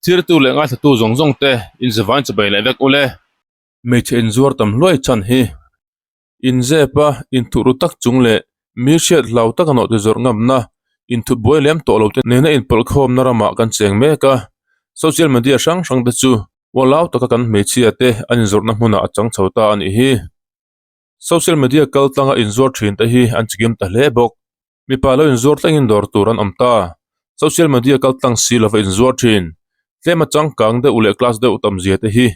Thirtu leh ngaithlatu zawng zawng te inzavain chibai leh vek ule. Hmeichhe inzuar tam hluai chhan hi inzep a, inthuh ru tak chung leh mi hriat hlau taka nawhti zawrh ngamna, inthup buai lem tawh lo te nena inpawlhkhawmna ramah kan cheng mek a. Social media hrang hrang te chu ualau taka kan hmeichhia te an inzawrhna hmunah a chang chho ta a nih hi. Social media kal tlanga inzuar thin te hi an chikim ta hle bawk. Mipa lo inzuar tlengin dawr tur an awm ta. Social media kal tlang si lova inzuar thin. Tlem a changkang deuh leh class deuh tam zia te hi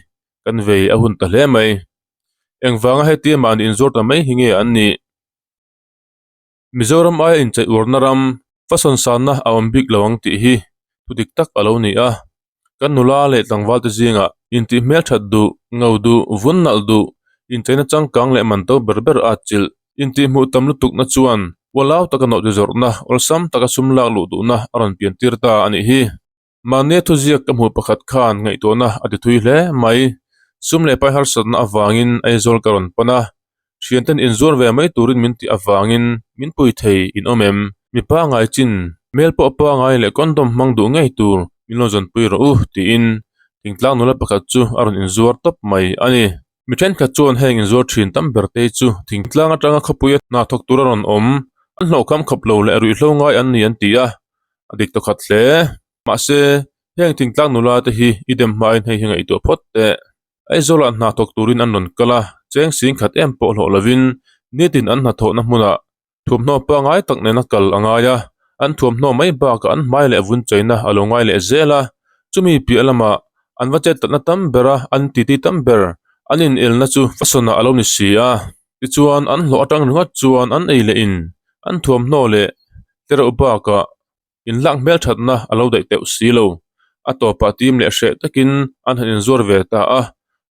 kan vei a hun ta hle mai. Engvanga hetia mahni inzuar ta mai hi nge an nih? Mizoram aia incheih uarna ram, fasawn sanna a awm bik lo ang tih hi thu dik tak a lo ni a. Kan nula leh tlangval te zingah intih hmelthat duh, ngo duh, vun nalh duh, incheina changkang leh man to ber ber a chilh. Intih hmuh tam lutukna chuan ualau taka nawhti zawrhna, awlsam taka sum lak luh duhna a rawn pian tir ta a nih hi. Mahnia thuziak ka hmuh pakhat khan ngaihtuahna a ti thui hle mai. Sum leh pai harsatna avangin Aizawl ka rawn pan a, Thianten inzuar ve mai turin min tih avangin min pui thei in awm em? Mi pangai chin, hmel pawh pangai leh condom hmang duh ngei tur min lo zawnpui rawh u tiin thingtlang nula pakhat chu a rawn inzuar tawp mai a ni. Mi thenkhat chuan heng inzuar thin tam ber te chu thingtlang atanga khawpuia hna thawk tura rawn awm, an hlawhkham khawp lo leh ruihhlo ngai an ni an ti a, a dik tawkhat hle. Mahse, heng thingtlang nula te hi i dem hmain hei hi ngaihtuah phawt teh. Aizawlah hna thawk turin an rawn kal a, cheng sing khat em pawh hlawh lovin nitin an hnathawhna hmunah thuamhnaw pangai tak nena kal a ngai a, an thuamhnaw mai bakah an hmai leh vun chaina a lo ngai leh zel a, chumi piah lamah an va chet tatna tam ber a, an titi tam ber, an inelna chu fasawnah a lo ni si a. Tichuan an hlawh atang ringawt chuan an ei leh in an thuamhnaw leh tlereuh bakah Inlak hmelthatna a lo daih teuh si lo. A tawpah tim leh hreh takin an han inzuar ve ta a,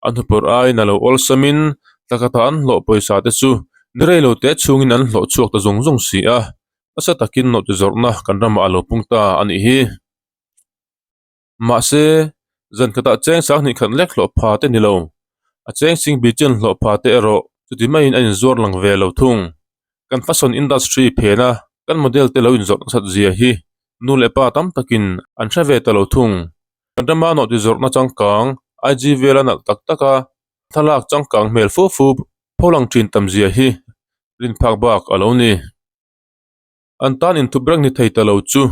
a hnupawrh aiin a lo awlsamin tlakata an hlawh pawisa te chu ni rei lo te chhungin an hlawh chhuak ta zung zung si a, nasa takin nawhti zawrhna kan ramah a lo pung ta a nih hi. Mahse, zan khatah cheng sanghnih khat lek hlawh pha te ni lo. A cheng sing bi chen hlawh pha te erawh chuti maiin a inzuar lang ve lo thung. Kan fashion industry phena kan model te lo inzawrh nasat zia hi nu leh pa tam takin an hre ve ta lo thung. Kan rama nawhti zawrhna changkang IG vela nalh tak taka thlalak changkang hmel fu fu pholang thin tam zia hi rinphak bak a lo ni. An tan inthup reng ni thei ta lo chu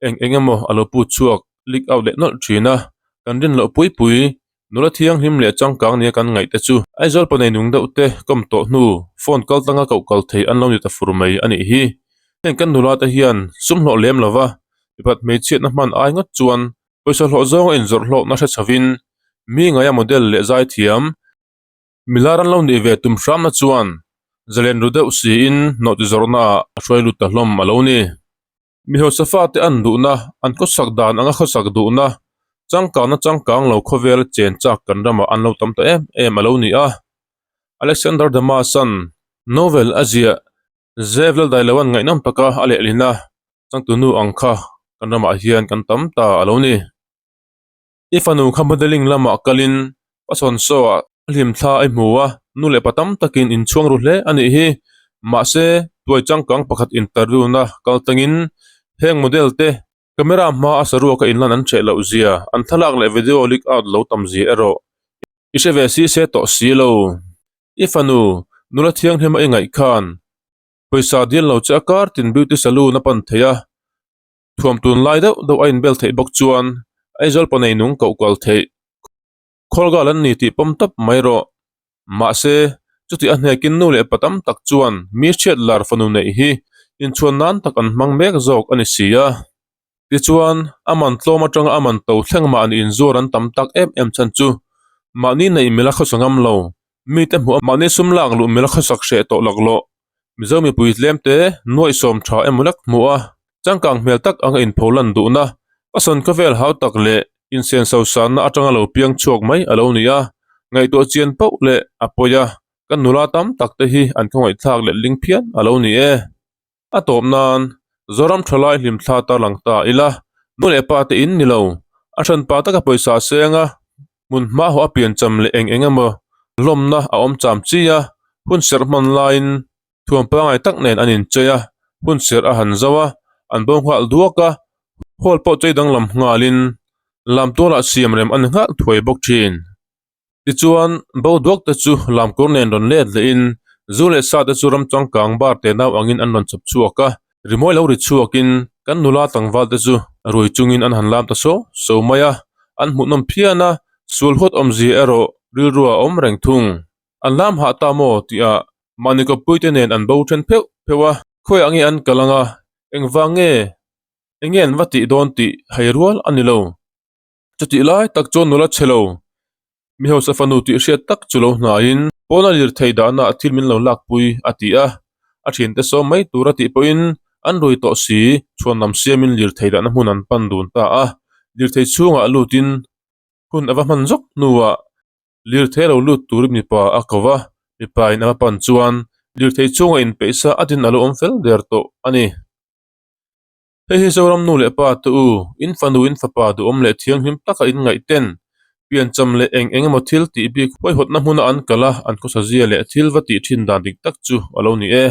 eng eng emaw a lo put chhuak leak out leh nawlh thin a, kan rin loh pui pui nula thianghlim leh changkang nia kan ngaih te chu Aizawl pa nei nung deuh te kawm tawh hnu phone kal tanga koh kal thei an lo ni ta fur mai a nih hi. Heng kan nula te hian sum hlawh lem lova mipat hmeichhiatna hman ai ngawt chuan pawisa hlawh zawnga inzawrh hlawkna hre chhovin mi ngaia model leh zaithiam Milar an lo nih ve tum hramna chuan zalen ru deuh siin nawhti zawrhna ah a hruai lut ta hlawm a lo ni. Mi hausa fate an duhna, an khawsak dan anga khawsak duhna, changkangna changkang lo khawvel chen chak kan ramah an lo tam ta em em a lo ni a. Alexander Damas-a'n novel a ziah Zev Laldailoa'n ngaihnawm taka a lehlin a, changtunu ang kha kan ramah hian kan tam ta a lo ni. I fanu kha modelling lamah kalin Pasawn show ah a hlim thla a hmu a, nu leh pa tam takin inchhuang ru hle a nih hi. Mahse, tuai changkang pakhat interview na kal tangin heng model te camera hma a saruak a inlan an hreh loh zia, an thlalak leh video leak out lo tam zia erawh i hre ve si se tawh si lo. I fanu nula thianghlim a i ngaih khan pawisa dil lo che a kar tin beauty saloon a pan thei a, Thuam tun lai deuh deuh a inbel theih bawk chuan Aizawl pa nei nung koh kual theih khawlgal an ni tih pawm tawp mai rawh. Mahse, chuti a hnekin nu leh pa tam tak chuan mi hriat lar fanu neih hi inchhuan nan tak an hmang mek zawk a ni si a. Tichuan, a man tlawm atanga a man to thleng mahni inzuar an tam tak em em chhan chu mahni neih mila khawsa ngam lo, mite hmuh a mahni sum lak luh mila khawsak hreh tawh laklawh Mizo mipui tlem te nuaih sawm tha emaw lek hmuh a, changkang hmel tak anga inpho lan duhna, a sawn khawvel hau tak leh insen sosanna atanga lo piang chhuak mai a lo ni a, ngaihtuah chian pauh leh a pawi a, kan nula tam tak te hi an khawngaihthlak leh ling phian a lo ni e. A tawp nan Zoram thalai hlimthla tarlang ta ila, nu leh pa te in ni lo, a hranpa taka pawisa seng a, Hmun hma haw a piancham leh eng eng emaw lawmna a awm cham chi a, hun serh hman laiin thuam pangai tak nen an inchei a, hun serh a han zo a, an bo nghal duak a, hall pawh chei danglam nghalin Lamtualah siam rem a ni nghal thuai bawk thin. Tichuan, bo duak te chu lamkawr nen rawn let lehin zu leh sa te chu ram changkang bar te nau angin an rawn chhawp chhuak a, rimawi lo ri chhuakin kan nula tlangval te chu rui chungin an han lam ta so so mai a, an hmuhnawm phian a, sual huat awmzia erawh rilru a awm reng thung. An lam hah ta maw tihah mahni kawppui te nen an bo then pheuh pheuh a, khawiah nge an kal anga, engvang nge, enge an va tih dawn tih hai rual a ni lo. Chutih lai tak chuan nula chhe lo, mi hausa fanu tih hriat tak chu lo hnaiin pawna lirthei dahna ah thil min lo lakpui a ti a, a thiante sawm mai tur a tih pawhin an rui tawh si, chhuanlam siamin lirthei dahna hmun an pan dun ta a, lirthei chhungah lutin hun a va hman zawk hnuah lirthei a lo lut turin mipa a ko va, mipa in a va pan chuan lirthei chhungah inpeih sa a din a lo awm fel der tawh a ni. Hei hi Zoram nu leh pa te u, in fanu in fapa duhawm leh thianghlim taka in ngaih ten, piancham leh eng eng emaw thil tih bik huaihawtna hmuna an kal a, an khawsa zia leh thil va tih thin dan dik tak chu a lo ni e.